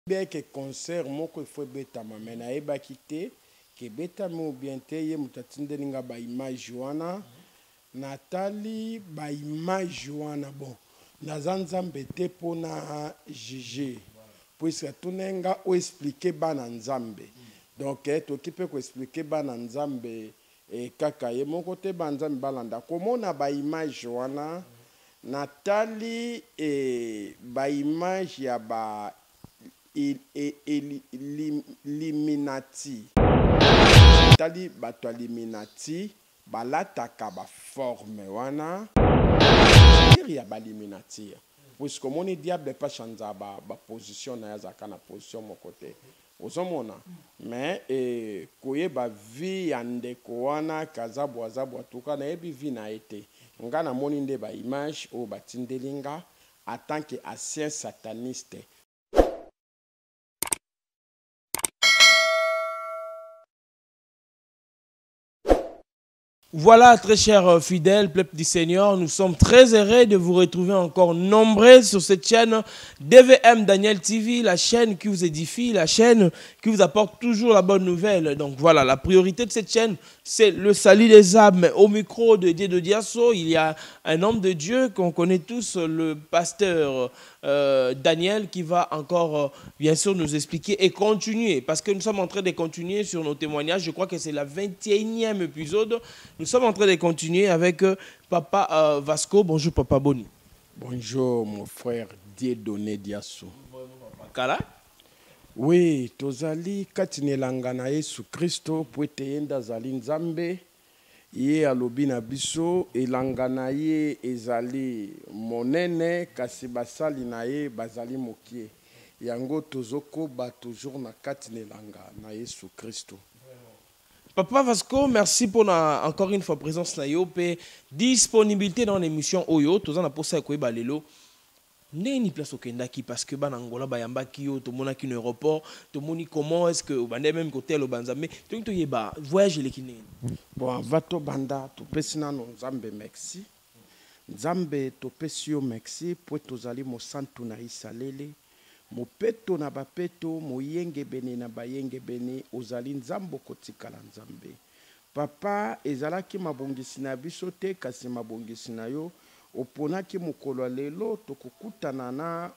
Bien que concert moko il faut ebetama mais nayebaki te que ebetami ou bien te, ye moto atindeli nga ba images wana, natali ba images wana bon naza nzambe te po na juger puisque atunaki nga o expliquer bana nzambe donc toki pe ko expliquer bana nzambe kaka ye moko te, bana nzambe balanda komona ba images wana. Natali ba images ya ba illuminati. Natali bato ya illuminati balataka ba forme wana ya ba illuminati puisque omoni diable pe a changeaka ba position naye, azalaka na position moko te. Ozomona mais koyeba vie ya ndeko wana kazabwa zabwa en tout cas nayebi vie na ye te nga namoni nde ba image oyo batindeli nga en tant que ancien sataniste. Voilà, très chers fidèles, peuple du Seigneur, nous sommes très heureux de vous retrouver encore nombreux sur cette chaîne DVM Daniel TV, la chaîne qui vous édifie, la chaîne qui vous apporte toujours la bonne nouvelle. Donc voilà, la priorité de cette chaîne, c'est le salut des âmes. Au micro de Dieu de Diasso, il y a un homme de Dieu qu'on connaît tous, le pasteur Daniel, qui va encore, bien sûr, nous expliquer et continuer. Parce que nous sommes en train de continuer sur nos témoignages. Je crois que c'est la 21e épisode. Nous sommes en train de continuer avec Papa Vasco. Bonjour, Papa Boni. Bonjour, mon frère Dieudonné Diasso. Kala? Oui, tozali kati na elanga na Yesu Kristo po ete ye nde azali Nzambe. Ye alobi na biso elanga na ye ezali monene kasi basali na ye bazali mokie. Yango tozokoba toujours na kati na elanga na Yesu Kristo. Papa Vasco, merci pour la, encore une fois présence na yo pe disponibilité dans l'émission Oyo. Toza na posa ya koyeba lelo. Ndeni place okendaki parce que bana Angola bayambaki yo, tomonaki na aéroport, tomoni comment est-ce que obandaki même kotel obanzambe, toki toyeba voyage eleki ndenge nini? Bon, avant tobanda, topesi nano Nzambe merci. Nzambe topesi yo merci po tozali mosantu na Isalele, mopeto na bapeto, moyengebene na bayengebene, ozali Nzambe okotikala Nzambe. Papa, ezalaki mabongisi na biso te, kasi mabongisi na yo, oponaki mokolo ya lelo tokokutana na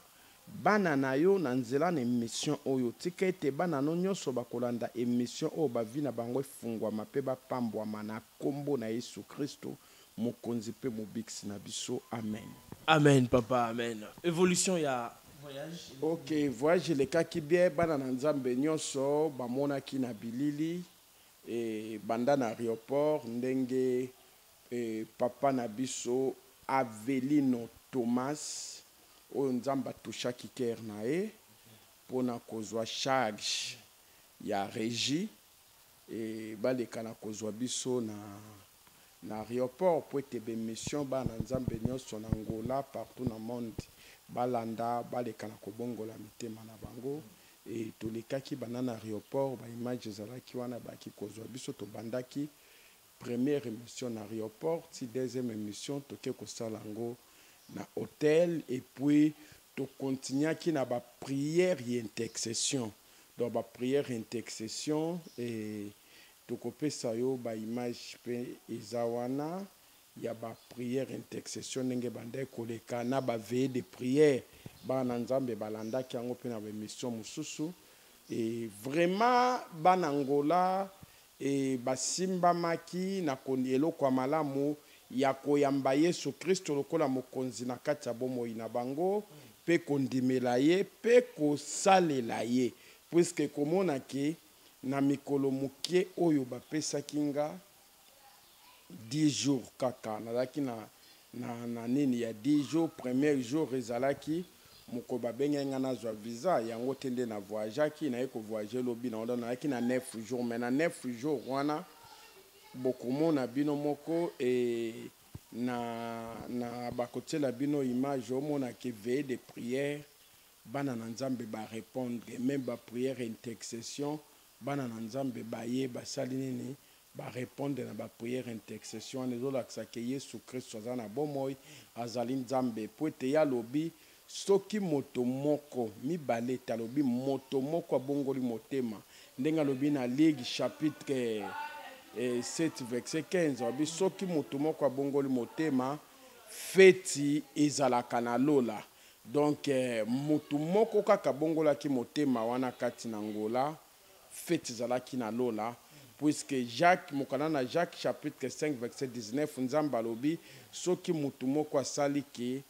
bana na yo na nzela na émission oyo. Tika ete bana no nyonso bakolanda émission oyo bavi na bango efungwama pe bapambwama na kombo na Yesu Kristo, mokonzi pe mobikisi na biso. Amen. Amen, papa, amen. Évolution ya voyage. Ok, voyage elekaki bien, bana na Nzambe nyonso bamonaki na bilili e banda na aéroport ndenge e papa na biso Avelino Thomas oyo Nzambe atushaki cœur na ye mpona kozwa charge ya régie e baleka na kozwa biso na aéroport po ete ba émission bana Nzambe nyonso na Angola partout na monde balanda baleka na kobongola mitema na bango. E tolekaki banda na aéroport, ba image ezalaki wana baki kozwa biso. Tobandaki première émission na aéroport ti deuxième émission toke kosala yango na hôtel et puis tokontinuaki na ba prière ya intercession. Donc ba prière intercession et tokopesa yo ba image pe eza wana ya ba prière intercession ndenge bandaki koleka na ba veillée de prière. Bana Nzambe balandaki yango pe na ba émission mosusu. Et vraiment bana Angola e basimbamaki na eloko ya malamu ya koyamba Yesu Kristo lokola mokonzi na kati ya bomoi na bango, pe kondimela ye pe kosalela ye, puisque komona ke na mikolo moke oyo bapesaki nga 10 jours kaka nazalaki na nini ya 10 jours. Premier jour ezalaki mokolo babengaki nga nazwa visa, yango te nde na voyageaki, naye kovoyage lobi na wana nazalaki na 9 jours. Mais na 9 jours wana bokomona bino moko e na bakotiela bino image, omona ke veillée de prière bana na Nzambe ba répondre, même ba prière intercession bana na Nzambe baye basali nini, ba répondre na ba prière intercession wana. Ezolakisa ke Yesu Kristo aza na bomoi, azali Nzambe po ete ye alobi. Soki moto moko, mibale te, alobi moto moko abongoli motema, ndenge alobi na Ligue chapitre 7 verset 15, alobi soki moto moko abongoli motema, feti ezalaka na lola. Donc moto moko kaka abongolaki motema wana kati na Angola, feti ezalaki na lola, puisque Jacques, mokanda na Jacques chapitre 5 verset 19, Nzambe alobi soki moto moko asali ke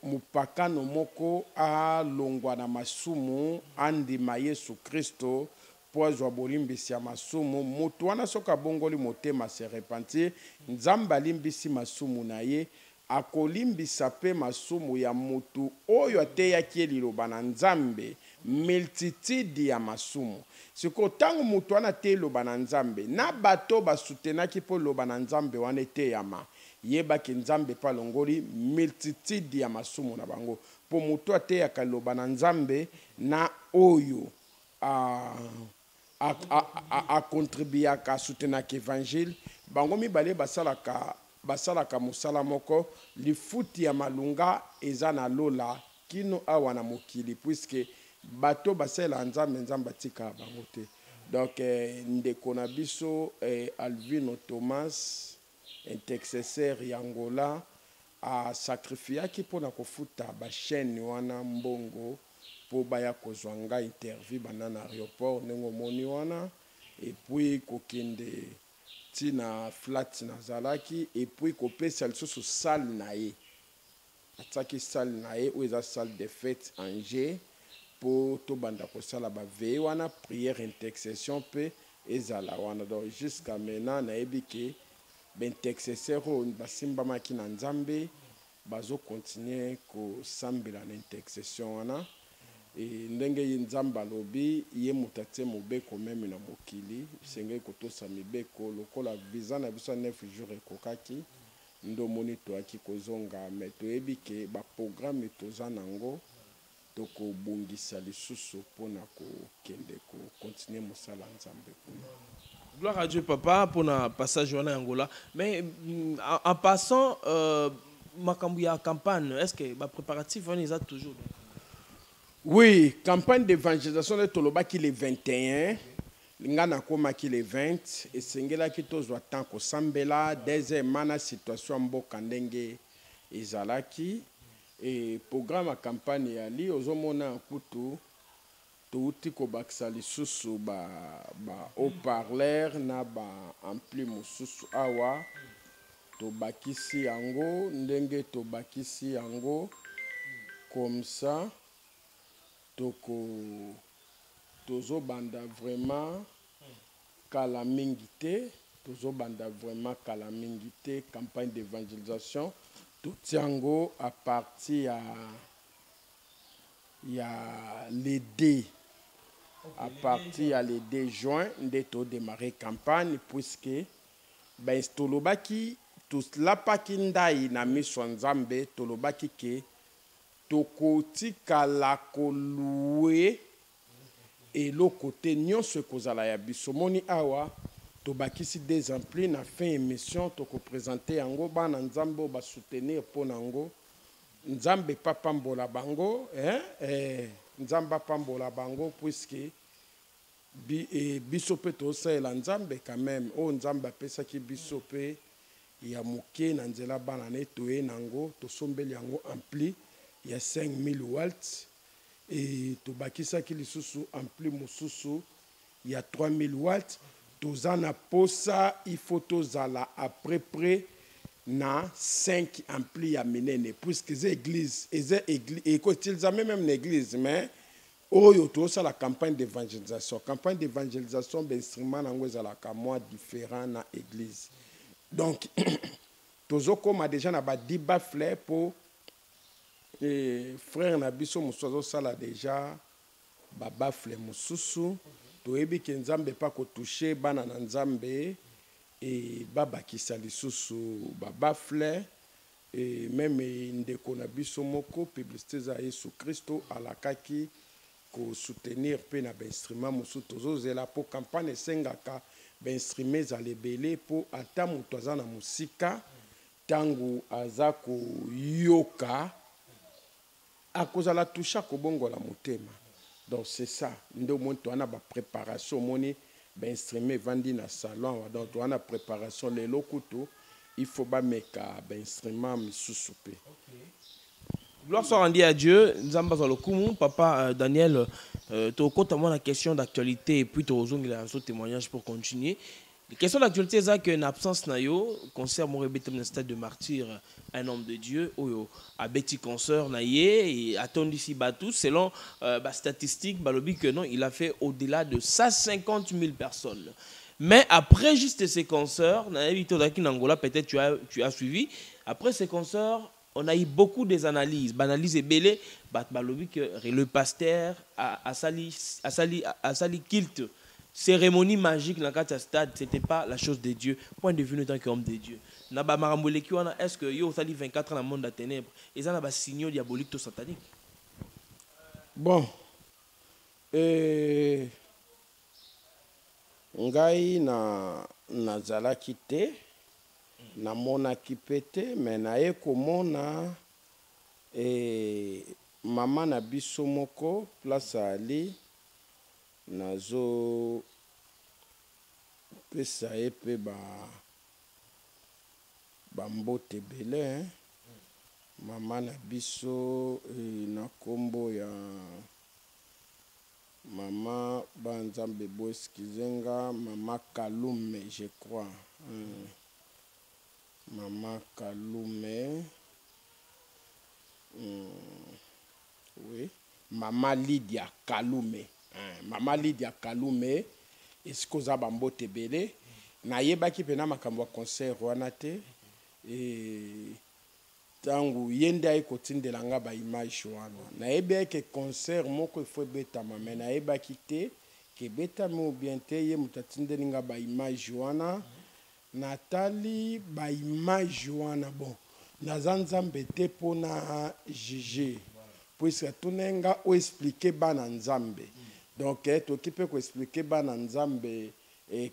mopakano moko alongwa na masumu, andima Yesu Kristo mpo azwa bolimbisi ya masumu, moto wana soki abongoli motema, se repentir, Nzambe alimbisi masumu na ye, akolimbisa mpe masumu ya motu oyo ateyaki ye liloba na Nzambe, multitude ya masumu. Sikoyo ntango motu wana ateyi liloba na Nzambe, na bato basutenaki mpo liloba na Nzambe wana eteyama, yebaki Nzambe mpe alongoli multitude ya masumu na bango. Mpo motu ateyaka liloba na Nzambe na oyo akontribuaka, asutenaka évangile, bango mibale basalaka mosala moko. Lifuti ya malunga eza na lola kino awa na mokili, puisque bato basalela Nzambe, Nzambe atikaka bango te. Donc ndeko na biso Alvino Thomas, intercesseur ya Angola, asacrifiaki mpona kofuta bachaîne wana mbongo mpo baya kozwa ngai interview banda na aéroport, ndenge omoni wana, et puis kokende ntina flat nazalaki, et puis kopesa lisusu salle na ye. Atiaki salle na ye oyo eza salle de fête Angers mpo tobanda kosala baveillée wana, prière, intercession mpe ezala wana. Donc jusqu'à maintenant nayebi ke baintercesseur oyo basimbamaki na Nzambe bazokontinue kosambela na intercession wana. E ndenge ye Nzambe alobi, ye moto atie mobeko meme na mokili, esengeli kotosa mibeko. Lokola visa na biso ya 9 jours ekokaki, nde omoni toyaki kozonga. Me toyebi ke baprogramme toza nango, tokobongisa lisusu mpona kokende kokontinue mosala Nzambe kuna. Gloire à Dieu, papa, pour le passage en Angola. Mais en passant, makambo ya campagne, est-ce que ba préparatif on est toujours? Oui, campagne d'évangélisation de tolobaki le 21, nga nakomaki le 20, esengelaki tozwa temps kosambela. Deuxièmement, na situation ya mboka ndenge ezalaki, e programme ya campagne yali ozomona kutu touti kobakisa lisusu ba haut-parleur na ba ampli mosusu awa. Tobakisi yango ndenge tobakisi yango comme ça, toko tozobanda vraiment kala mingi te, tozobanda vraiment kala mingi te campagne d'évangélisation. Totia yango à partir ya le 2, à partir ya le 2 juin nde todémarre campagne, puisque tolobaki, tolapaki ndai na miso ya Nzambe, tolobaki ke tokotikala kolouer eloko te, nyonso ekozala ya biso. Moni awa tobakisi des amplis, na fin émission tokoprésente yango. Bana Nzambe oyo basoutenir mpo na yango, Nzambe papambola bango, eh? Eh, Nzambe apambola bango, puisque biso mpe tosalela Nzambe quand même. Oyo Nzambe apesaki biso mpe ya moke na nzela bana ne, toye nango, tosombeli yango ampli ya 5000 watts e tobakisaki lisusu ampli mosusu ya 3000 watts. Toza na posa, il faut tozala à peu près na 5 ampli ya minene, puisque eza église, eza église, ekoutilisame même na église. Mais oyo tozosala campagne d'évangélisation, campagne d'évangélisation, bainstrument nango ezalaka mwa différent na église. Donc tozokóma déjà na ba 10 baffle mpo frère na biso mosusu azosala déjà babaffle mosusu. Toyebi ke Nzambe mpa kotouche bana na Nzambe e babakisa lisusu babaffle. E même ndeko na biso moko, publicité eza Yesu Kristo, alakaki kosoutenir mpe na bainstrument mosusu. Tozozela mpo campagne esengaka bainstrument ezala ebele, mpo ata moto aza na mosika, ntango aza koyoka. Akozala touche, akobongola motema. Donc c'est ça nde omoni toza na bapréparation. Omoni bainstrument evandi na salon awa. Donc toza na préparation. Lelo kutu il faut bameka bainstrument misusu mpe. Gloire soit rendue à Dieu. Nzambe azwa lokumu. Papa Daniel, tokota mwa na question d'actualité et puis tozongela un témoignage pour continuer. La question d'actualité, c'est que absence na yo, concert moko ebetami na stade de Martyr, un homme de Dieu oyo abeti concert na ye et atondisi bato. Selon ba statistique, balobi que non, il a fait au-delà de 150 000 personnes. Mais après juste ces concerts, nayebi te ozalaki na Angola, peut-être tu as suivi. Après ces concerts, on a eu beaucoup des analyses. Analyse ebele, balobi que le pasteur a sali culte, cérémonie magique dans le stade, c'était pas la chose de Dieu. Point de vue en tant qu'homme de Dieu. Na ba makambo eleki wana, est-ce que yo osali 24 ans dans le monde des ténèbres, eza na ba signaux diaboliques to sataniques? Bon, ngai na nazalaki te, namonaki mpe te, me naye komona mama na biso moko place ali, nazopesa ye mpe bambote ebele, hein. Mama na biso na nkombo ya mama banzambe, bo excuser nga, mama Kalume, je crois, Mama Kalume, oui, mama Lydia Kalume, hein. Mama Lydia Kalume, esika oza, bambote ebele. Nayebaki mpena makambo ya concert wana te. Ntango ye nde aye kotindela nga baimage wana, nayebi eke concert moko efo ebetama, me nayebaki te ke ebetami ou bien te. Ye moto atindeli nga baimage wana, natali baimage wana. Bon, naza Nzambe te mpona juge, puisque atuna nga oexpliquer bana Nzambe. Donc toki mpe koexpliquer bana Nzambe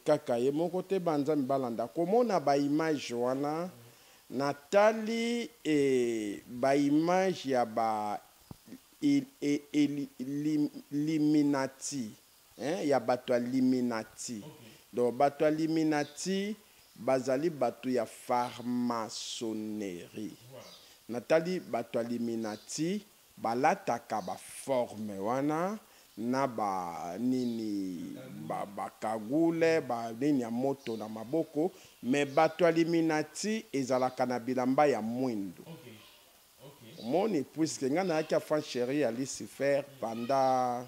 kaka ye moko te, banzambe balanda komona baimage wana. Natali baimage ya ba Illuminati, hein, ya bato ya Illuminati. Donc bato ya Illuminati bazali bato ya franc-maçonnerie. Natali bato ya Illuminati balataka baforme wana na banini, bakagoule, banini ya moto na maboko. Me bato ya Illuminati ezalaka na bilamba ya mwindu. Omoni, puisque ngai nayaki enfant chéri ya Lucifer pendant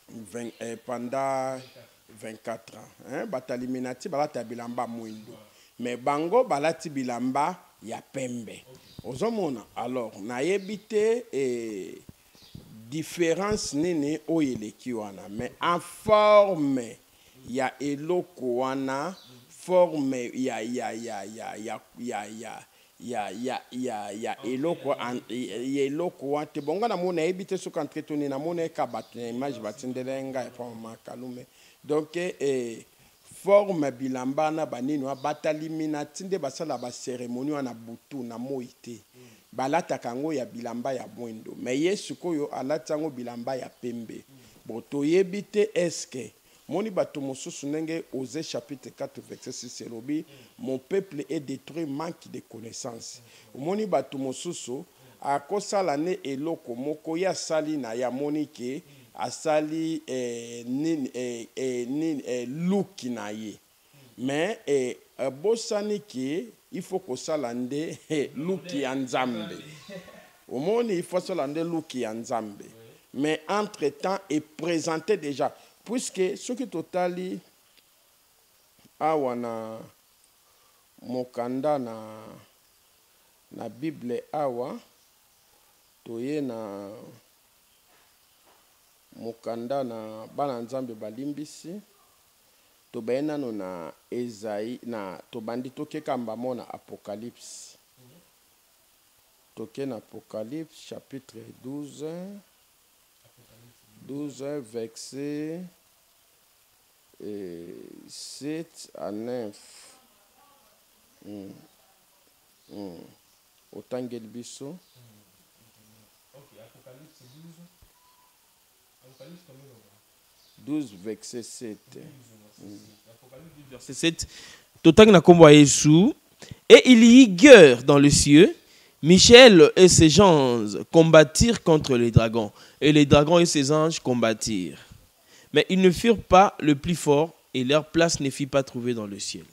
20, pendant 24 ans, hein? Bato ya Illuminati balata bilamba mwindu, me bango balati bilamba ya pembe. Ozomona, alors nayebi te différence nini oyo eleki wana, mais en forme ya eloko wana, forme ya eloko ya eloko wana te. Bongo namoni, nayebi te soki entre toni namoni eka bato na image batindela ngai epa mama Kalume. Donc forme bilamba na banini wana, batalimi na ti nde basala bacérémonie wana butu na moi te, balataka yango ya bilamba ya mwindo. Me ye sikoyo alati yango bilamba ya pembe. Bon, toyebi te. Est-ce moni bato mosusu ndenge Osée chapitre 4 verset 6 elobi: "Mon peuple est détruit manque de connaissance." Omoni, bato mosusu akosala ne eloko moko, ye asali na ye, amoni ke asali nini, nini, luki na ye, mais bosani ke il faut kosala nde luki ya Nzambe. Omoni, il faut asala nde luki ya Nzambe, mais entre temps eprésente déjà, puisque soki totali awa na mokanda na Bible awa, toye na mokanda na bana Nzambe balimbisi, tobaye nano na Esaïe, na tobandi tokekamba mo na Apocalypse. Toke na Apocalypse chapitre 12, 12 verset 7 à 9. Otangeli biso. Apocalypse 12. Apocalypse combien? 12 verset 7. Apocalypse 12 verset 7. Totangi na kombo ya Yesu. Et il y eut guerre dans le cieux. Michel et ses anges combattirent contre les dragons. Et les dragons et ses anges combattirent. Mais ils ne furent pas le plus fort et leur place ne fut pas trouvée dans le ciel.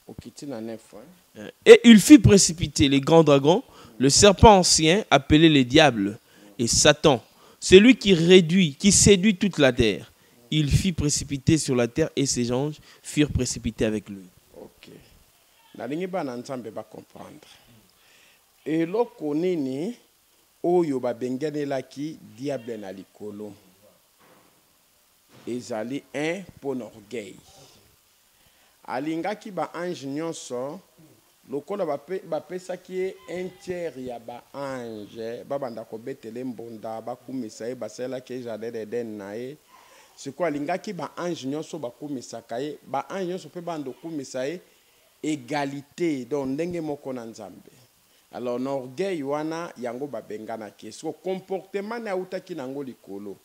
Okiti na 9, hein? Et il fit précipiter les grands dragons, le serpent ancien appelé le diable et Satan, celui qui réduit, qui séduit toute la terre. Il fit précipiter sur la terre et ses anges furent précipités avec lui. Ok, nalingi bana Nzambe bacomprendre eloko nini oyo babenganelaki diable na likolo. Ezali 1 mpo na orgueil. Alingaki baange nyonso lokola bapesaki ye un tiers ya baange, babanda kobetela mbonda, bakumisa ye, basalelaki ye jardin d'Eden na ye. Sikoyo alingaki baange nyonso bakumisaka ye, baange nyonso mpe banda okumisa ye, égalité, donc ndenge moko na Nzambe. Alors na orgueil wana yango babenganaki ye. Siko comportement na autaki nango likolo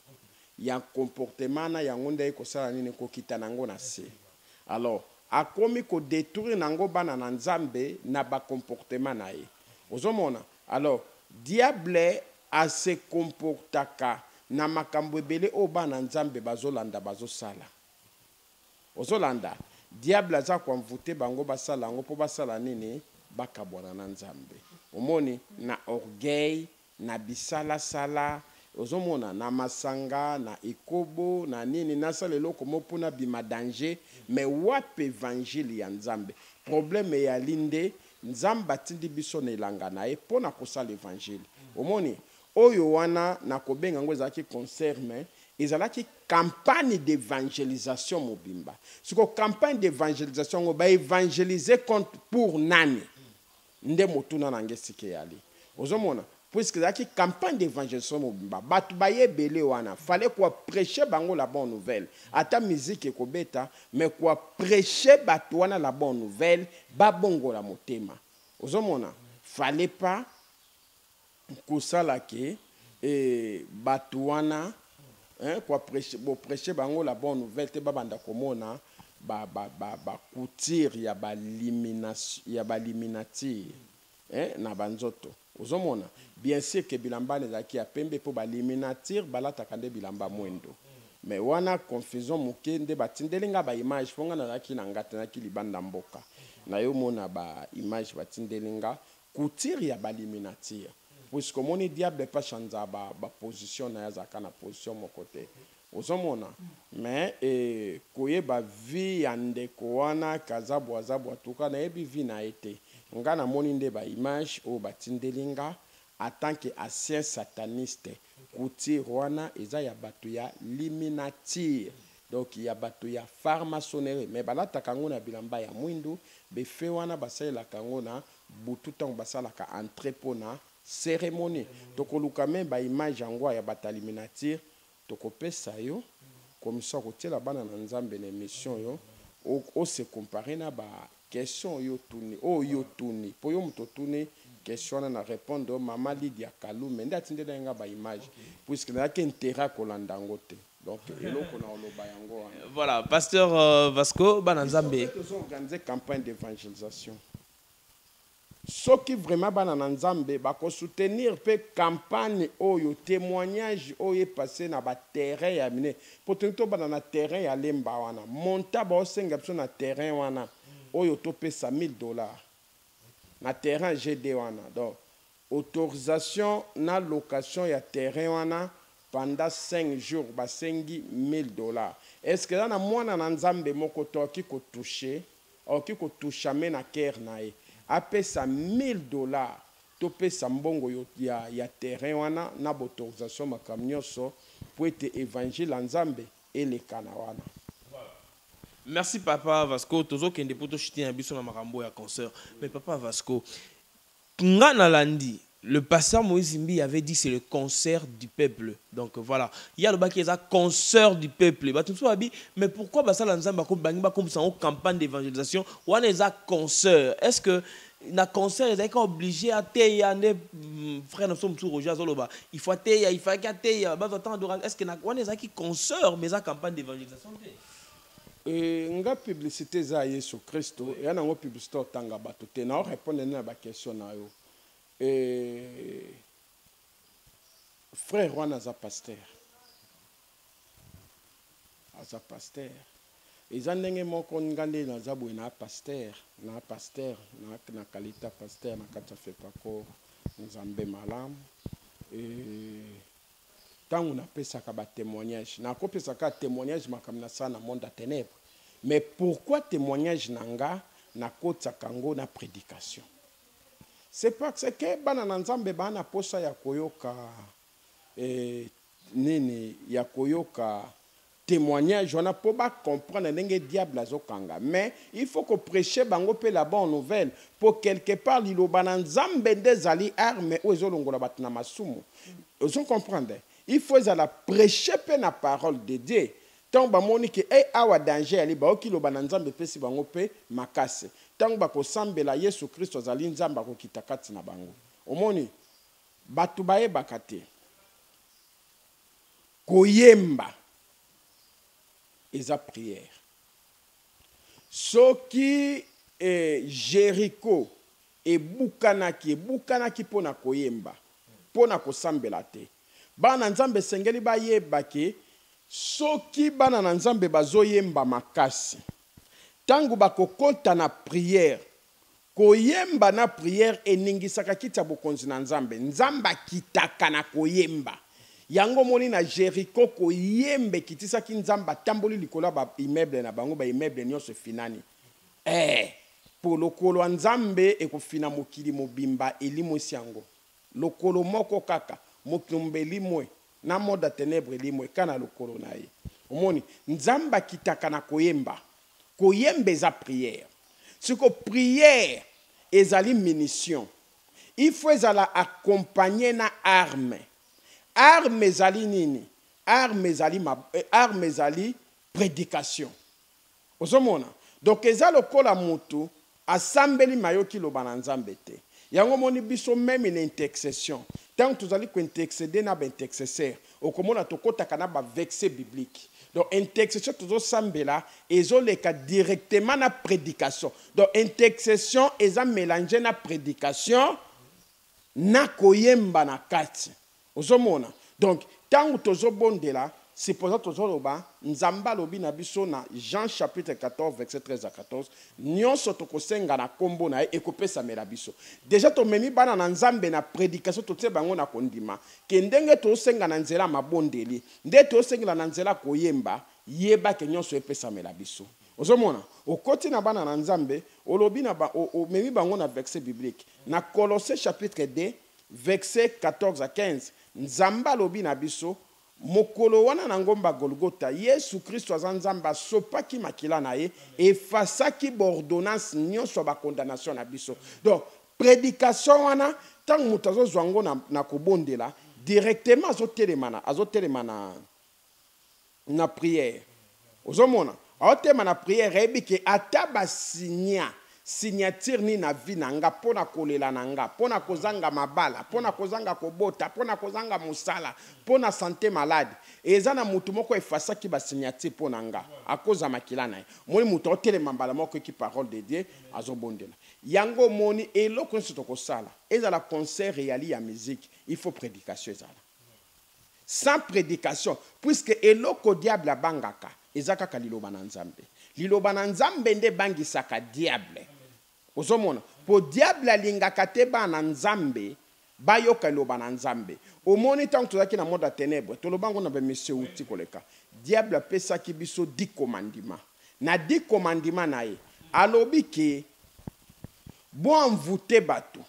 ya comportement na yango nde ekosala nini? Kokita nango na se. Alors akomi kodétruire nango bana na Nzambe na bacomportement na ye. Ozomona, alors diable ase comportaka na makambo ebele oyo bana Nzambe bazolanda, bazosala. Ozolanda, diable aza koenvoûter bango, basala yango mpo basala nini? Bakabwana na Nzambe. Omoni, na orgueil, na bisalasala, ozomona, na masanga, na ekobo, na nini, nasala eloko mo mpona bima danger. Mais wapi évangile ya Nzambe? Problème eyali nde Nzambe atindi biso na elanga na ye mpo na kosala évangile. Omoni, oyo wana nakobenga yango ezalaki concert, mais ezalaki campagne d'évangélisation mobimba. Siko campagne d'évangélisation yango, baévangéliser contre pour nani? Nde motuna na nge esika eyali. Ozomona, puisque ezalaki campagne d'évangélisation mobimba, bato bayebele wana, fallait koprêcher bango la bonne nouvelle. Ata musique ekobeta, mais koprêcher bato wana la bonne nouvelle, babongola motema. Ozomona, fallait pas kosala ke bato wana, hein, boprêcher bango la bonne nouvelle te, babanda komona bacoutures ya bailluminati, hein, na banzoto. Ozomona bien sûr ke bilamba wana ezalaki ya pembe mpo bailluminati balataka nde bilamba mwendo. Mais wana confusion moke nde batindeli nga baimage, mpo nga nazalaki na nga te, nazalaki libanda mboka. Nayomona baimage batindeli nga, couture ya bailluminati, puisque omoni diable mpe achanza baposition na ye, azalaka na position moko te. Ozomona, mais koyeba vie ya ndeko wana kazabwa azabwa tuka, nayebi vie na ye te. Nga namoni nde baimage oyo batindeli nga en tant que ancien sataniste. Couture wana eza ya bato ya illuminati, donc ya bato ya franc-maçonnerie, mais balataka yango na bilamba ya mwindu. Befe wana basalelaka yango na butu ntango basalaka entrée mpona cérémonie. Tokoluka me baimage yango ya bato ya illuminati, tokopesa yo commission kotiela bana na Nzambe na émission oyo, ose comparer na baquestion oyo otuni, oyo otuni, mpo yo moto otuni question wana na répondre. Mama Lydia Kalume nde atindeli nga baimage, puisque nazalaki intérêt kolanda yango te. Donc eloko na oloba yango wana. Voilà, pasteur Vasco, bana Nzambe. Tozoorganiser campagne d'évangélisation. Soki vraiment bana na Nzambe bakosoutenir mpe campagne oyo, témoignage oyo epasse na baterrain ya mine, mpo tolingi tobanda na terrain ya Lemba wana. Monta baosenga biso na terrain wana oyo topesa 1000 $ na terrain GD wana. Donc autorisation na location ya terrain wana pendant 5 jours, basengi 1000 $. Est ce que eza na mwana na Nzambe moko to akoki kotoucher, akoki kotouchame na cœur na ye, apesa 1000 $, topesa mbongo ya terrain wana na baautorisation, makambo nyonso, po ete évangile ya Nzambe eleka na wana? Merci papa Vasco. Tozokende po toshite na biso na makambo ya concert. Mais papa Vasco, nga nalandi le pasteur Moïse Mbi avait dit: c'est le concert du peuple. Donc voilà, il y a le qui est concert du peuple. Bato mosusu babi, mais pourquoi basala Nzambe bangi bakomisa yango campagne d'évangélisation? Wana eza concert. Est-ce que Na concert ezalaki obligé ateya nde frère na biso mosusu Roger azoloba il faut ateya, il fallaki ateya, bazwa temps adoration. Est ce que na wana ezalaki concert, mais eza campagne d'évangélisation te? Nga publicité eza ya Yesu Kristo, eya nango publicité otanga bato te. Na orépondre nde na baquestion na yo. Frère wana aza pasteur, aza pasteur. Eza ndenge moko nga nde naza boye na pasteur, na pasteur na qualité ya pasteur na kati ya FEPACO. Nzambe malamu. Ntango napesaka batémoignage, nakopesaka témoignage makambo nasala na monde ya ténèbre. Mais pourquoi témoignage na nga nakotiaka yango na prédication? C'est parce que bana na Nzambe baa na posa ya koyoka nini, ya koyoka témoignage wana mpo bacomprendre ndenge diable azokanga. Mais il faut koprêche bango mpe la bonne nouvelle, mpo quelque part liloba na Nzambe nde ezali arme oyo ezolongola bato na masumu. Ozo comprendre? Il faut ezala prêche mpe na parole de Dieu. Ntango bamoni ke e awa danger yali, baoki loba na Nzambe epesi bango mpe makasi. Ntango bakosambela, Yesu Kristo azali Nzambe, akokita kati na bango. Omoni, bato bayebaka te, koyemba eza prière. Soki Jericho ebukanaki, ebukanaki mpo na koyemba, mpo na kosambela te. Bana na Nzambe esengeli bayeba ke soki bana na Nzambe bazoyemba makasi, ntango bakokɔta na prière, koyemba na prière eningisaka kiti ya bokonzi na Nzambe. Nzambe akitaka na koyemba. Yango omoni na Jericho, koyemba ekitisaki Nzambe, atamboli likolo ya baimmeuble na bango, baimmeuble nyonso efinani. Po lokolo ya Nzambe ekofina mokili mobimba, elimwisi yango. Lokolo moko kaka, mokili mobimba elimwe na monde ya ténèbre, elimwe ka na lokolo na ye. Omoni, Nzambe akitaka na koyemba. Koyemba eza prière. Siko prière ezali munition, il faut ezala accompagné na arme. Arme ezali nini? Arme ezali, arme ezali prédication. Ozomona, donc eza lokola motu asambeli, mayoki loba na Nzambe te. Yango omoni biso même na intercession, ntango tozali kointercéder na baintercesseur, okomona tokɔtaka na baverset biblique. Donc intercession tozosambela ezoleka directement na prédication. Donc intercession eza mélange na prédication na koyemba na kati. Ozomona, donc ntango tozobondela, supposons tozoloba, Nzambe alobi na biso na Jean chapitre 14 verset 13 à 14, nyonso tokosenga na nkombo na ye ekopesamela biso. Déjà tomemi bana na Nzambe na prédication, totie bango na kondima ke ndenge tozosenga na nzela ya mabondeli, nde tozosengela na nzela koyemba, yeba ke nyonso epesamela biso. Ozomona, okoti na bana na Nzambe, olobi na ba, omemi bango na verset biblique na Colosse chapitre 2 verset 14 à 15. Nzambe alobi na biso, mokolo wana na ngomba Golgota, Yesu Kristo aza Nzambe, asopaki makila na ye, efasaki baordonnance nyonso ya bacondamnation na biso. Donc prédication wana, ntango moto azozwa yango na kobondela, directement azotelema na prière. Ozomona, aotema na prière, ayebi ke ata basinya signature nini na vie na nga, mpo na kolela na nga, mpo na kozanga mabala, mpo na kozanga kobota, mpo na kozanga mosala, mpo na santé malade, eza na motu moko efasaki basignature mpo na nga, akoza makila na ye. Omoni, moto aotelema mbala moko, eki parole de Dieu, azobondela yango. Omoni, eloko nyonso tokosala, ezala concert eyali ya musique, il faut prédication ezala. Sans prédication, puisque eloko diable abangaka eza kaka liloba na Nzambe. Liloba na Nzambe nde ebangisaka diable. Ozomona, mpo diable alingaka te bana Nzambe bayoka liloba na Nzambe. Omoni, ntango tozalaki na monde ya ténèbre, toloba ngo na baémission euti koleka, diable apesaki biso 10 commandement. Na 10 commandement na ye, alobi ke boenvoûter bato,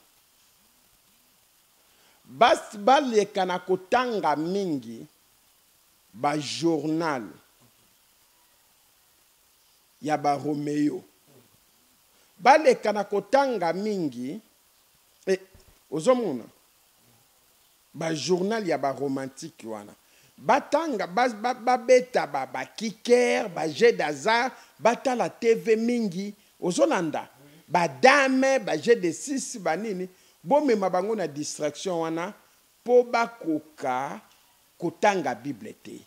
baleka na kotanga mingi bajournal ya baromeo, baleka na kotanga mingi ozomona bajournal ya baromantique wana, batanga, babeta bakiker, bajeu d'hasard, batala TV mingi. Ozolanda, Ba dame, ba jeux de 6, ba nini, bomema bango na distraction wana mpo bakoka kotanga Bible te.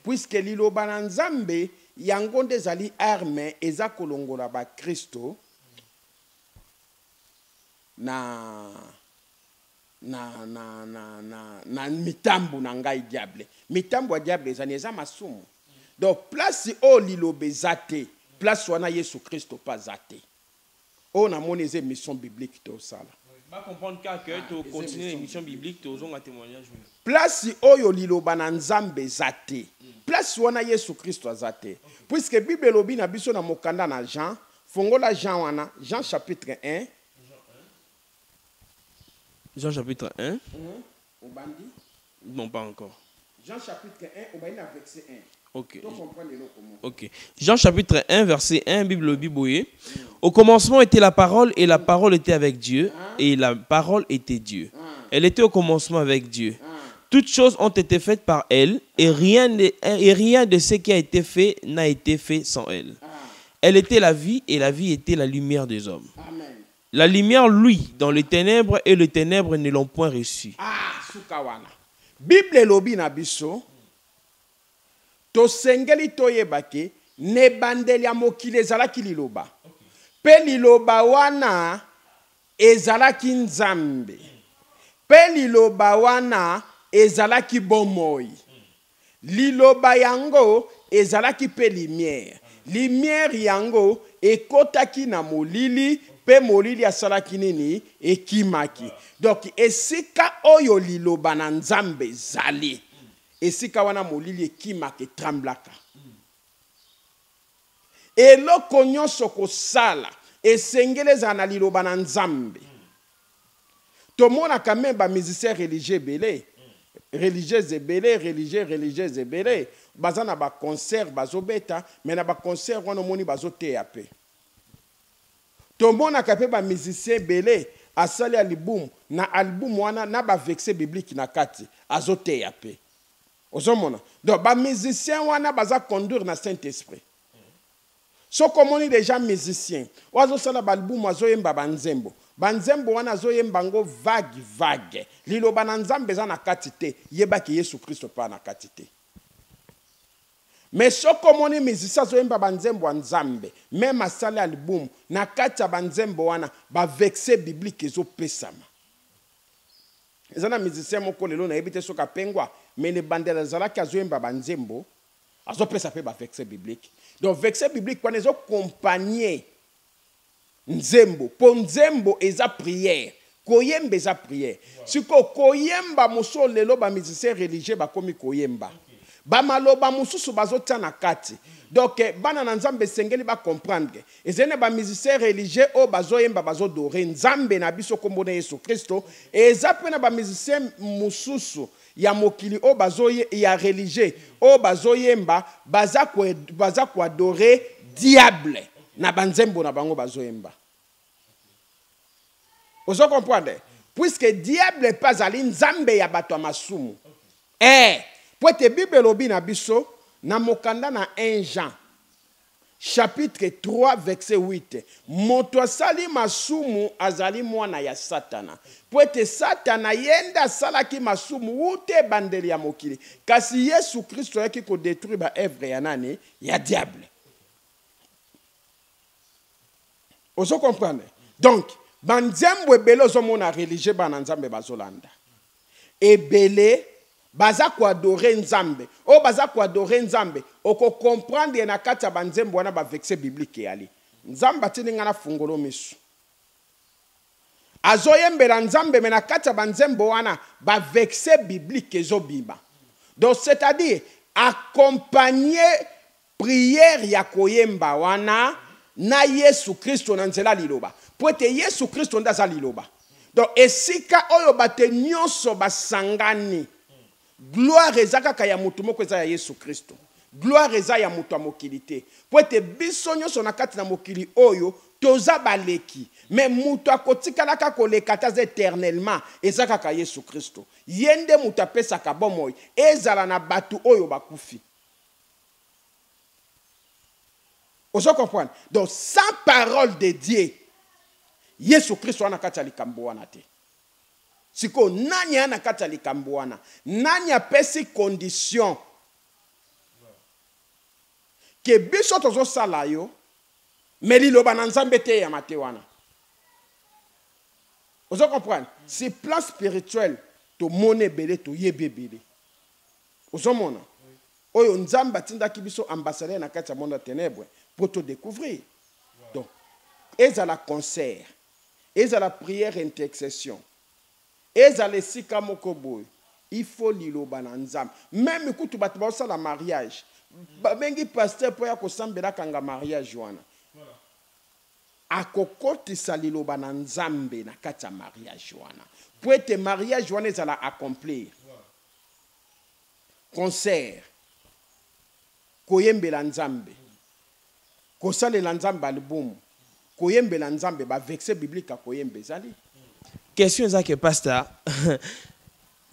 Puisque liloba na Nzambe yango nde ezali arme eza kolongola ba Kristo na na na na na na mitambu na ngai diable. Mitambu ya diable ezani eza masumu. Donc place oyo liloba eza te, place wana Yesu Kristo mpe aza te. Oyo namoni eza émission biblique tosala. Ba comprendre kaka que to continuer émission biblique, tozonga témoignage. Place oyo liloba na Nzambe eza te, place wana Yesu Kristo aza te. Puisque Bible elobi na biso na mokanda na Jean, fongola Jean wana, Jean chapitre 1. Jean chapitre 1. Obandi? Non, pas encore. Jean chapitre 1, obandi na verset 1. Ok. To comprendre eloko moko. Ok. Jean chapitre 1, verset 1, Bible lobi boye. Au commencement était la parole, et la parole était avec Dieu, et la parole était Dieu. Elle était au commencement avec Dieu. Toutes choses ont été faites par elle, et rien de ce qui a été fait n'a été fait sans elle. Elle était la vie, et la vie était la lumière des hommes. Amen. La lumière luit dans les ténèbres, et les ténèbres ne l'ont point reçue. Ah, suka wana. Bible elobi na biso, tosengeli toyeba ke nebandeli ya mokili ezalaki liloba. Pe liloba wana ezalaki Nzambe. Pe liloba wana ezalaki bomoi. Liloba yango ezalaki pe lumière. Lumière yango ekotaki na molili, pe molili asalaki nini? Ekimaki. Donc esika oyo liloba na Nzambe ezali, esika wana molili ekimaka, etremblaka. Eloko nyonso kosala esengeli ezala na liloba na Nzambe. Tomonaka même ba musiciens religieux ebele, religieuse ebele, religieux, religieuse ebele, baza na ba concert bazobeta, mais na ba concert wana omoni bazoteya pe. Tomonaka pe ba musiciens ebele asali album, na album wana na ba verset biblique na kati azoteya pe. Ozomona? Donc ba musiciens wana baza conduire na Saint-Esprit. Soki omoni déjà musicien oyo azosala ba album, azoyemba ba nzembo, ba nzembo wana azoyemba ngo vague vague, liloba na Nzambe eza na kati te, yebaki Yesu Kristo pa na kati te. Mais soki omoni musicien azoyemba ba nzembo ya Nzambe, même asali album, na kati ya ba nzembo wana ba verset biblique ezopesama. Eza na musicien moko lelo nayebi te soki apengwa, mais ne bandela azalaki azoyemba ba nzembo, azopesa pe ba verset biblique. Donc verset biblique wana ezokompanye nzembo, po nzembo eza prière, koyemba eza prière. Siko koyemba mosusu lelo ba musicien religieux bakomi koyemba, ba maloba mosusu bazotia na kati. Donc bana na Nzambe esengeli ba comprendre. Ezali na ba musicien religieux oyo bazoyemba bazodore Nzambe na biso kombo na Yesu Kristo. Eza pe na ba musicien mosusu ya mokili oyo bazoye, ya religieux oyo bazoyemba, baza koadore diable na banzembo na bango bazoyemba. Ozo comprendre? Puisque diable pe azali Nzambe ya bato ya masumu. Po ete Bible elobi na biso na mokanda na 1 Jean chapitre 3 verset 8, moto asali masumu azali mwana ya Satana. Po ete Satana ye nde asalaki masumu wuta ebandeli ya mokili, kasi Yesu Kristo ayaki kodétruire ba œuvre ya nani? Ya diable. Ozo comprendre? Donc ba nzembo ebele ozomona religieux bana Nzambe bazolanda. Ebele baza koadore Nzambe. Oyo baza koadore Nzambe, oko comprendre na kati ya ba nzembo wana ba verset biblique eyali. Nzambe atindi nga na fungolo miso. Azoyembela Nzambe, mais na kati ya ba nzembo wana ba verset biblique ezobima. Donc c'est-à-dire accompagner prière ya koyemba wana na Yesu Kristo na nzela liloba. Po ete Yesu Kristo nde aza liloba. Donc esika oyo bato nyonso basangani, gloire eza kaka ya motu moko, eza ya Yesu Kristo. Gloire eza ya moto ya mokili te. Po ete biso nyonso na kati na mokili oyo toza baleki, mais moto akotikalaka koleka te aza éternellement, eza kaka Yesu Kristo. Ye nde moto apesaka bomoi, ezala na bato oyo bakufi. Ozo comprendre? Donc sans parole de Dieu, Yesu Kristo aza na kati ya likambo wana te. Sikoyo nani aya na kati ya likambo wana? Nani apesi condition ke biso tozosala yo, me liloba na Nzambe eteyama te wana? Ozo comprendre? Si plan spirituel tomoni ebele, toyebi ebele. Ozomona oyo Nzambe atindaki biso ambassadeur na kati ya monde ya ténèbre mpo todécouvrir. Donc ezala concert, ezala prière, intercession, ezala esika moko boye, il faut liloba na Nzambe. Même kutu bato baosala mariage, babengi pasteur mpo ya kosambela, akanga mariage wana, akokotisa liloba na Nzambe na kati ya mariage wana po ete mariage wana ezala accomplir. Concert, koyembela Nzambe, kosalela Nzambe album, koyembela Nzambe baverset biblique ya koyemba ezali. Question eza ke, pasteur,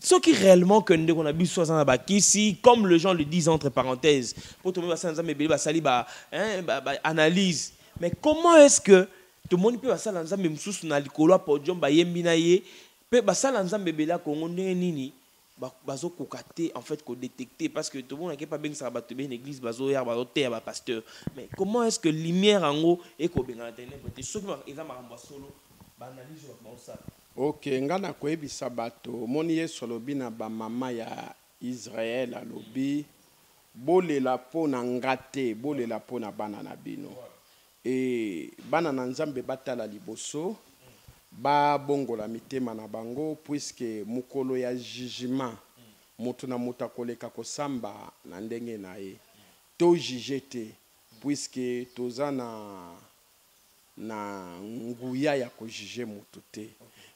soki réellement que ndeko na biso aza na bakisi, comme les gens le disent, entre parenthèses, po tomoni basala Nzambe ebele basali ba, hein, ba analyse, mais comment est-ce que tomoni mpe basala Nzambe mosusu na likolo ya podium bayembi na ye, mpe basala Nzambe ebele ya Kongo, ndenge nini bazokoka te en fait kodétecter? Parce que tomonaki mpe abengisaka bato ebele na église, bazoya, bazoteya bapasteur, mais comment est ce que lumière yango ekobengana ténèbre te soki eza makambo ya solo, baanalyse oyo bato baosala? Ok, nga na koyebisa bato, omoni, Yesu alobi na bamama ya Israele, alobi: "Bolela mpo na nga te, bolela mpo na bana na bino." E bana na Nzambe batala liboso, babongola mitema na bango, puisque mokolo ya jugement, moto na moto akoleka kosamba na ndenge na ye. Tojuge te, puisque toza na nguya ya kojuge moto te.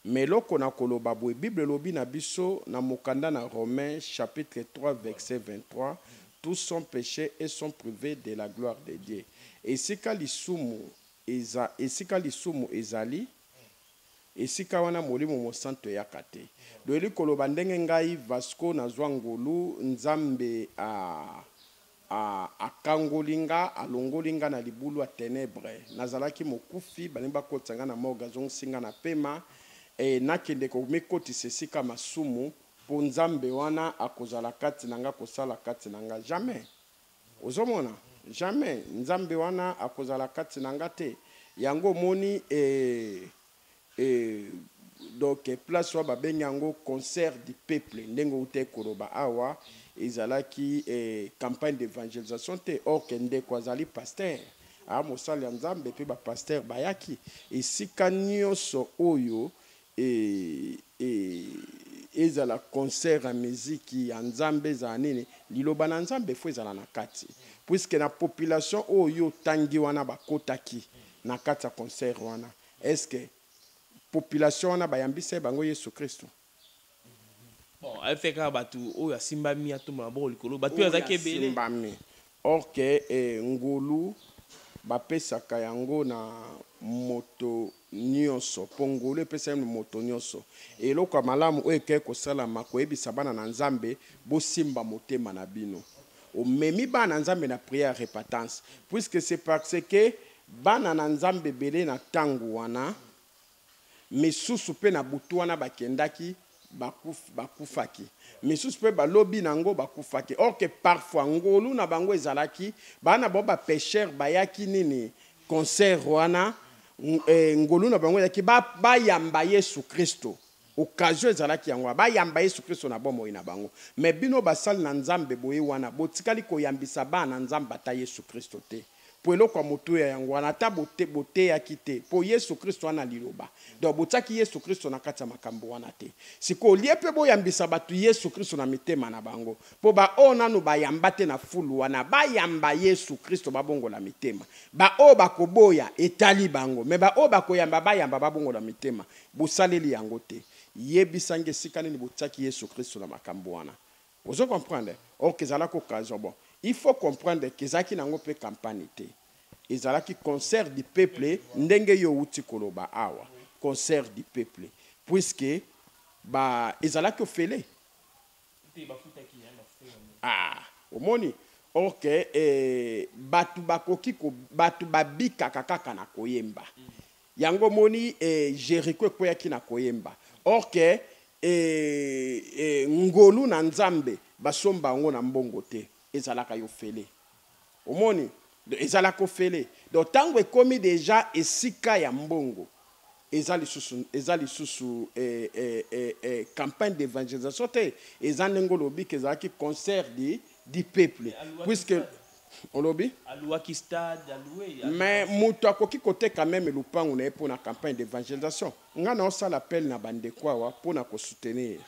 Mais eloko na koloba boye, Bible elobi na biso na mokanda na Romains chapitre 3 verset 23: "Tous ont péché et sont privés de la gloire de Dieu." Esika lisumu eza, esika lisumu ezali, esika wana Molimo Mosantu eyaka te. Doyeli koloba ndenge ngai Vasco nazwa ngolu, Nzambe akangoli nga, alongoli nga na libulu ya ténèbre. Nazalaki mokufi, balingi bakotisa nga na morgue, azongisi nga na pema. Nakende komikotisa esika masumu mpo Nzambe wana akozala kati na nga, kosala kati na nga? Jamais. Ozomona, jamais Nzambe wana akozala kati na nga te. Yango omoni, donc place oyo babengi yango concert du peuple, ndenge outa koloba awa, ezalaki campagne d'évangélisation te. Or ke ndeko azali pasteur, aa mosali ya Nzambe, mpe bapasteur bayaki. Esika nyonso oyo ezala concert ya miziki ya Nzambe, ezala nini, liloba na Nzambe faut ezala na kati, puisque na population oyo otangi wana bakotaki na kati ya concert wana, est ce que population wana bayambisa ye bango Yesu Kristo? Bon, ayefe kaka bato oyo asimbami, atombola maboko likolo, bato oyo azalaki ebele. Asimbami. Or ke ngolu bapesaka yango na moto nyonso, mpo ngolu epesami na moto nyonso. Eloko ya malamu oyo ekei kosalama, koyebisa bana na Nzambe: bosimba motema na bino. Omemi bana na Nzambe na prière ya repentance, puisque c'est parce que bana na Nzambe ebele na ntango wana, misusu mpe na butu wana bakendaki, bakufaki, misusu mpe balobi nango bakufaki. Or ke parfois ngolu na bango ezalaki bana bao bapêcheur bayaki nini, concert wana, ngolu na bango ezalaki bayamba Yesu Kristo. Occasion ezalaki yango wana, bayamba Yesu Kristo na bomoi na bango. Mais bino basali na Nzambe boye wana, botikali koyambisa bana na Nzambe ata Yesu Kristo te, mpo eloko ya motuya yango wana, ata boteyaki te, mpo Yesu Kristo wana liloba. Donc botiaki Yesu Kristo na kati ya makambo wana te. Sikoyo olie mpe boyambisa bato Yesu Kristo na mitema na bango, mpo baoyo nanu bayamba te na fulu wana, bayamba Yesu Kristo, babongola mitema. Baoyo bakoboya, etali bango, mais baoyo bakoyamba, bayamba, babongola mitema. Bosaleli yango te. Yebisangi esika nini botiaki Yesu Kristo na makambo wana? Ozo comprendre? Or ke ezalaki occasion. Bon, il faut comprendre ke ezalaki nango mpe campagne te, ezalaki concert du peuple, ndenge yo outi koloba awa, concert du peuple, puisque ba ezalaki ofele. Ah, omoni, ok, bato bakoki bato babikaka kaka na koyemba. Yango omoni eh, Jericho ekweyaki na koyemba. Or que eh, eh, ngolu na Nzambe basomba yango na mbongo te, ezalaka ya ofele. Omoni? Donc ezalaka ofele. Donc tango ekomi dejà esika ya mbongo, eza lisusu eza lisusu eh, eh, eh, eh, campagne d'evangelisation te. Eza ndenge olobi que ezalaki concert du peuple. Puisque olobi? Alouaki stade, aloue. Mais moto akoki koteka meme lupangu na ye mpo na campagne d'evangelisation. Nga naosala appel na bandeko awa mpo na kosoutenir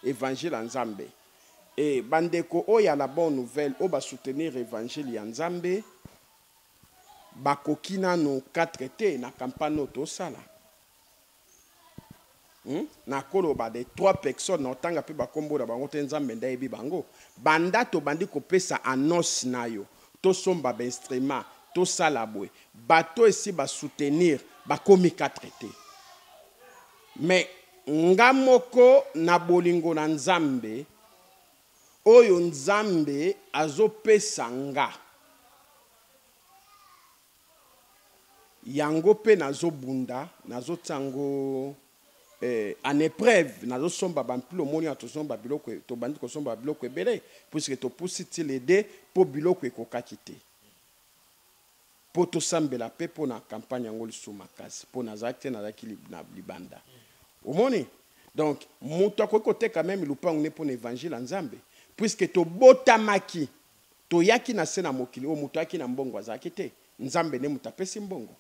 evangile ya Nzambe. Et bandeko oyo ya la bonne nouvelle oyo ba soutenir evangile ya Nzambe bakoki nanu 4 te na campagne oyo tosala. Hum? Nakoloba de 3 personnes, naotanga pe bakombo na bango te, Nzambe nde ayebi bango. Banda tobandi kopesa annonce nayo, tosomba ba instruments, tosala boye, bato esi ba soutenir bakomi 4 te. Mais nga moko na bolingo na Nzambe oyo Nzambe azopesa nga, yango pe nazo bunda, nazo tia yango en epreuve, nazo somba ba ampli, omoni awa tozomba biloko, tobandi kosomba ba biloko ebele puisque topusi ti le 2 po biloko ekokaki te. Po tosambela pe po na campagne yango lisusu makasi po nazalaki te, nazalaki na libanda. Omoni? Donc mutu akoki koteka meme lupangu ne po na evangile ya Nzambe puisque tobotamaki, toyaki na se na mokili oyo mutu ayaki na mbongo azalaki te, Nzambe nde mutu apesi mbongo.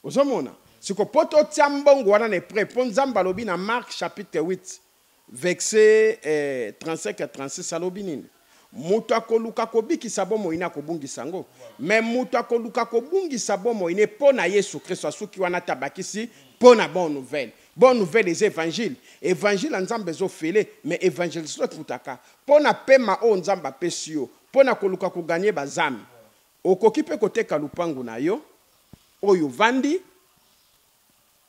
Ozomona? Siko po totia mbongo wana na epreuve, po Nzambe alobi na Marc chapitre 8 verset 35 à 36 alobi nini? Moto akoluka kobikisa bomoi ne akobungisa yango, mais moto akoluka kobungisa bomoi ne po na Yesu Kristo, asuki wana te, abakisi po na bonne nouvelle. Bonne nouvelle eza evangile, evangile ya Nzambe eza ofele, mais evangelisation ekutaka po na pema oyo Nzambe apesi yo po na koluka ko gagner ba ame. Okoki pe koteka lupangu na yo oyo ovandi,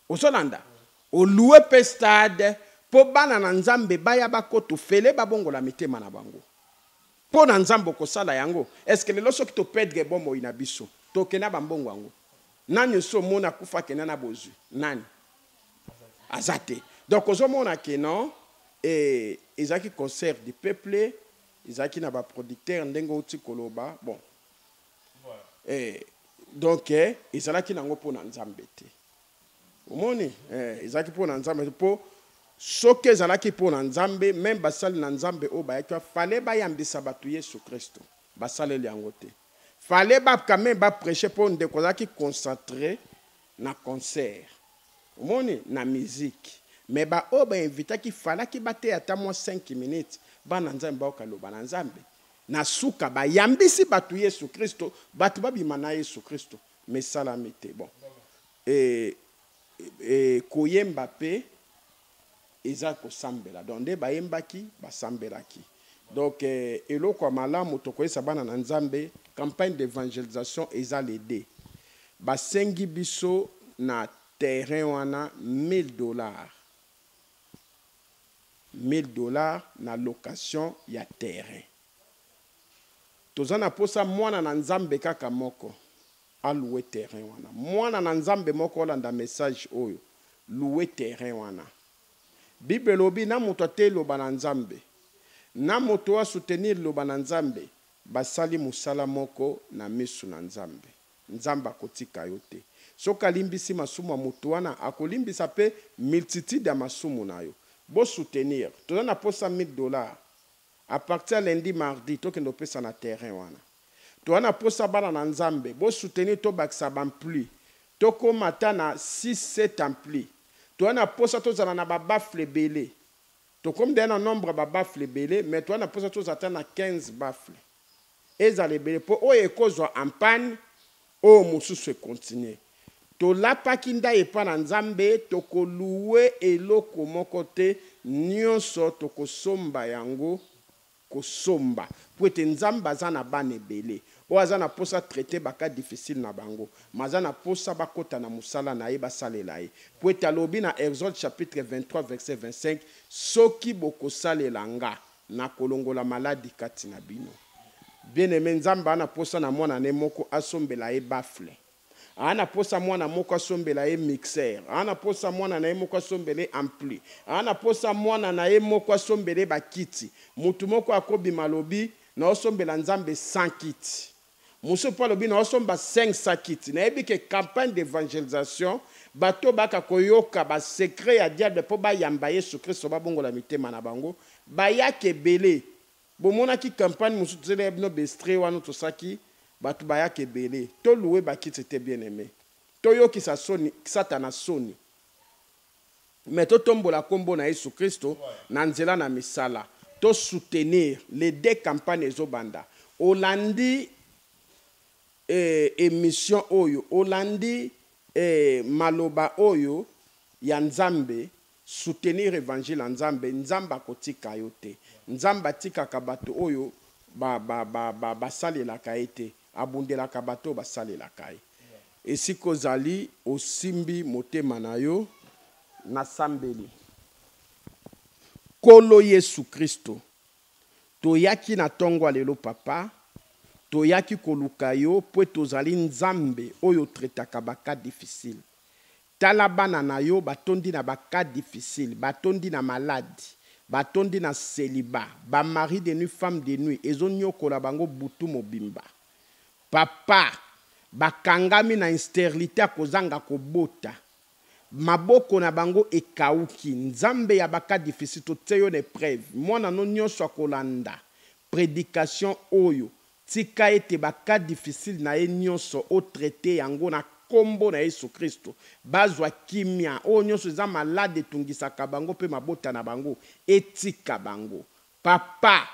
ozolanda? O louer pe stade po bana na Nzambe baya bakota ofele babongola mitema na bango. Po na Nzambe okosala yango? Est ce que lelo soki to perdre bomoi na biso, tokenda ba mbongo yango? Nani osi omona akufa akenda na bozwi? Nani? Aza te. Donc ozomona que non, ezalaki concert du peuple, ezalaki na ba producteurs ndenge outi koloba, bon. Donc ezalaki nango po na Nzambe te. Omoni? Ezalaki po na Nzambe te, po soki ezalaki po na Nzambe, meme basali na Nzambe oyo bayaki wana, fallait bayambisa bato Yesu Kristo. Basaleli yango te. Fallait ba quand meme ba precher po ndeko azalaki concentre na concert. Omoni? Na musique. Mais ba oyo ba invitaki, fallaki bateya ata mwa 5 minutes, bana Nzambe bayoka liloba na Nzambe. Na suka bayambisi batu Yesu Kristo, batu babima na Yesu Kristo, mais esalami te. Bon. Koyemba pe eza kosambela. Donc nde bayembaki, basambelaki. Donc eloko ya malamu tokoyesa bana na Nzambe, campagne d'evangelisation eza le 2. Basengi biso na terrain wana 1000 dollars. 1000 dollars na location ya terrain. Toza na posa mwana na Nzambe kaka moko a louer terrain wana. Mwana na Nzambe moko olanda message oyo, louer terrain wana. Bible elobi na moto ateyi loba na Nzambe, na moto oyo a soutenir liloba na Nzambe, basali mosala moko na misu na Nzambe. Nzambe akotika yo te. Soki alimbisi masumu ya moto wana, akolimbisa pe multitude ya masumu na yo. Bo soutenir. Toza na posa 1000 dollars. A partir ya lundi, mardi, tokende kopesa na terrain wana. Toza na posa bana na Nzambe. Bo soutenir tobakisa ba ampli. Tokoma ata na 6, 7 ampli. Toza na posa tozala na ba baffle ebele. Tokomi dejà na nombre ya ba baffle ebele, mais toza na posa tozala ata na 15 baffle. Ezala ebele po oyo ekozwa en panne, oyo mosusu e continuer. Tolapaki ndayi epa na Nzambe, toko louer eloko moko te, nionso tokosomba yango kosomba. Po ete Nzambe aza na bana ebele, oyo aza na posa a traiter ba cas difficile na bango, mais aza na posa bakota na mosala na ye, basalela ye. Po ete alobi na Exode chapitre 23 verset 25, Soki bokosalela nga, Nakolongola maladi kati na bino. Bien aime, Nzambe aza na posa na mwana ne moko asombela ye baffle. Aa na posa mwana moko asombela ye mixeur. Aa na posa mwana na ye moko asombela ye ampli. Aa na posa mwana na ye moko asombela ye bakiti. Mutu moko akobima alobi, Naosombela Nzambe 100 kiti. Mosusu mpe alobi, Naosomba 500 kiti. Nayebi ke campagne d'evangelisation, bato oyo bayaka koyoka ba secrets ya diable mpo bayamba Yesu Kristo, babongola mitema na bango, bayaka ebele. Bomonaki campagne mosusu tozelaki bino ba extraits wana tosaki, bato bayaka ebele. To louer ba kiti te bien aime. Toyokisa soni, satana soni. Mais totombola kombo na Yesu Kristo na nzela na misala. To soutenir les deux campagnes ezobanda. Olandi eh, emission oyo, olandi eh, maloba oyo ya Nzambe, soutenir evangile ya Nzambe, Nzambe akotika yo te. Nzambe atikaka bato oyo ba, ba, ba, ba, basalelaka ye te. Abundelaka bato oyo basalelaka ye. Esika ozali, osimbi motema na yo, nasambeli. Nkolo Yesu Kristo, toyaki na ntongo ya lelo, Papa, toyaki koluka yo mpo ete ozali Nzambe oyo otraitaka ba cas difficile. Tala bana na yo batondi na ba cas difficile, batondi na malade, batondi na celibat, ba mari de nuit, femme de nuit ezo niokola bango butu mobimba. Papa, bakangami na insterilite ya kozanga kobota. Maboko na bango ekawuki. Nzambe ya ba cas difficile, totie yo na epreuve. Mwana no nionso akolanda predication oyo, Tika ete ba cas difficile na ye nionso o traiter yango na kombo na Yesu Christo. Bazwa kimia. Oyo nionso eza malade etungisaka bango pe mabota na bango, etika bango. Papa,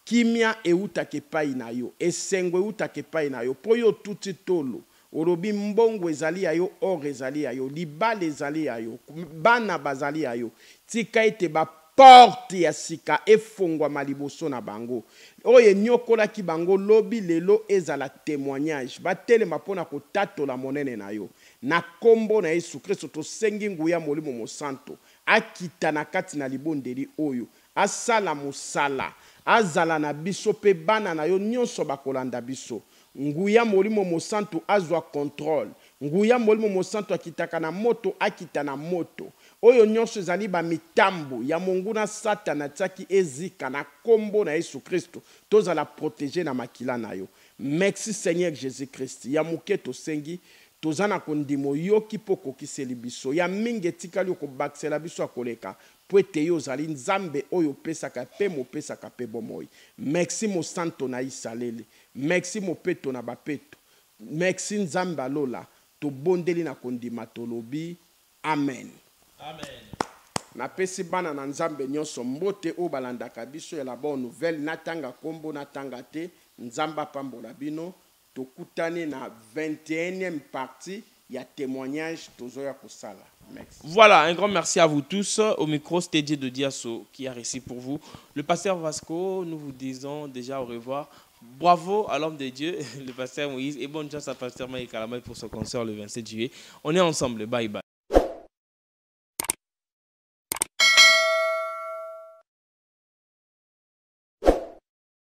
kimia ewutaka epayi na yo. Esengo ewutaka epayi na yo. Po yo otuti tolo. Olobi mbongo ezali ya yo, or ezali ya yo, libala ezali ya yo, bana bazali ya yo. Tika ete ba porte ya sika efongwama liboso na bango. Oyo eniokolaki bango lobi, lelo ezala temoignage. Batelema mpo na kotatola monene na yo. Na kombo na Yesu Kristo, tosengi nguya Molimo Mosanto akita na kati na libondeli oyo, asala mosala, azala na biso mpe bana na yo nionso bakolanda biso. Nguya Molimo Mosantu azwa controle. Nguya Molimo Mosantu akitaka na moto akita na moto. Oyo nionso ezali ba mitambu ya monguna satana atiaki ezika na kombo na Yesu Christu tozala protege na makila na yo. Merci Seigneur Jesus Christ. Ya moke tosengi toza na kondima oyoki pe okokiseli biso. Ya mingi etikali okobakisela biso ya koleka Mpo ete yo ozali Nzambe oyo opesaka mpe mopesaka mpe bomoi. Merci Mosanto na Isalele. Merci Mopeto na bapeto. Merci Nzambe ya lola. Tobondeli na kondima tolobi Amen. Amen. Napesi bana na Nzambe nionso mbote oyo balandaka biso ya la bonne nouvelle natanga kombo natanga te Nzambe apambola bino Tokutani na 21 ème partie ya temoignage tozoya kosala. Merci. Voilà, un grand merci à vous tous. Au micro, c'était Dieu de Diasso qui a réussi pour vous. Le pasteur Vasco, nous vous disons déjà au revoir. Bravo à l'homme de Dieu, le pasteur Moïse, et bonne chance à pasteur Mike Kalamay pour son concert le 27 juillet. On est ensemble. Bye bye.